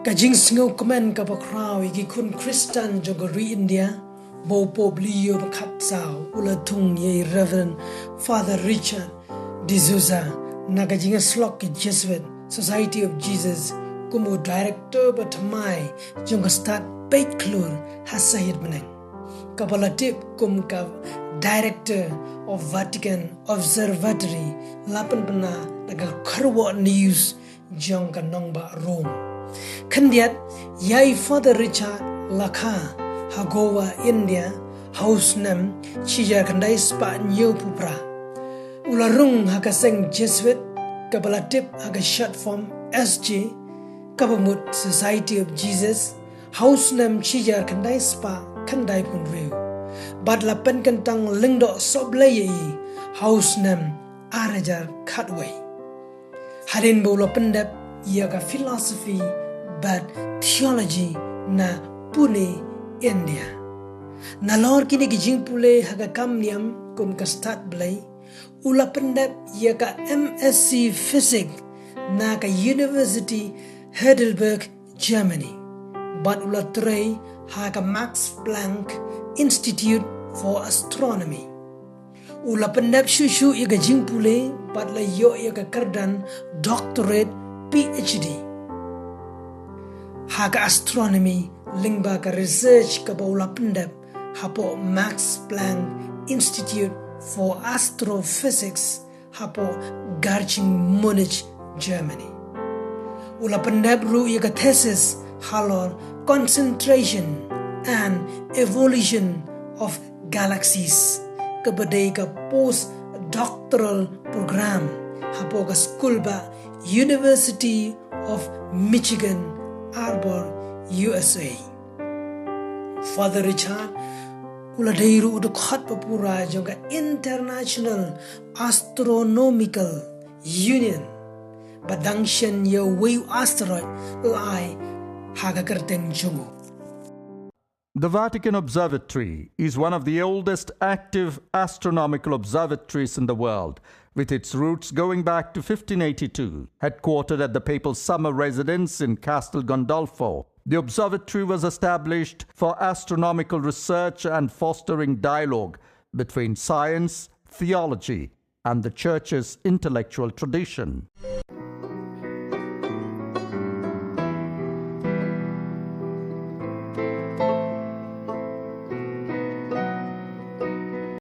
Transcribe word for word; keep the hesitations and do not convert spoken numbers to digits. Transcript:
Ka jingsngew kmen kaba khraw ïa ki khun Khristan jong ka ri India, ba u Pope Leo ba khatsaw u la thung ïa i Reverend Father Richard D'Souza na ka jingïasyllok ki Jesuit Society of Jesus kum u director ba thymmai jong ka stad peit khlur ha sahit bneng, kaba la tip kum ka Director of Vatican Observatory, la pynbna da ka Kharwah News jong ka nongbah Rome. Khyndiat, ïa i Father Richard la kha ha Goa, India, ha u snem shi hajar khyndai spah hynñiewphew phra. U la rung ha ka seng Jesuit, kaba la tip ha ka short form S J, kaba mut Society of Jesus, ha u snem shi hajar khyndai spah khyndaiphew hynriew. Bad la pynkyntang lyngdoh sohblei ïa i ha u snem ar hajar khatwei, hadien ba u la pyndep ïa ka philosophy bad theology na Pune, India. Nalor kine ki jingpule ha ka kam niam kum ka stad Blei, u la pyndep ïa ka M Sc Physics na ka University Heidelberg, Germany, bad u la trei ha ka Max Planck Institute for Astronomy. U la pyndep shuh shuh ïa ka jingpule bad la ïoh ïa ka kyrdan doctorate, P H D, ha ka astronomy, lyngba ka research kaba u la pyndep hapoh Max Planck Institute for Astrophysics hapoh Garching, Munich, Germany. U la pyndep ruh ïa ka thesis halor Concentration and Evolution of Galaxies, kaba dei ka postdoctoral program hapoh ka skul bah University of Michigan, Arbor, U S A. Father Richard u la dei ruh u dkhot ba pura jong ka International Astronomical Union, ba dang shen ïa uwei u asteroid lai ha ka kyrteng jong u. The Vatican Observatory is one of the oldest active astronomical observatories in the world, with its roots going back to fifteen eighty-two. Headquartered at the papal summer residence in Castel Gandolfo, the observatory was established for astronomical research and fostering dialogue between science, theology, and the Church's intellectual tradition.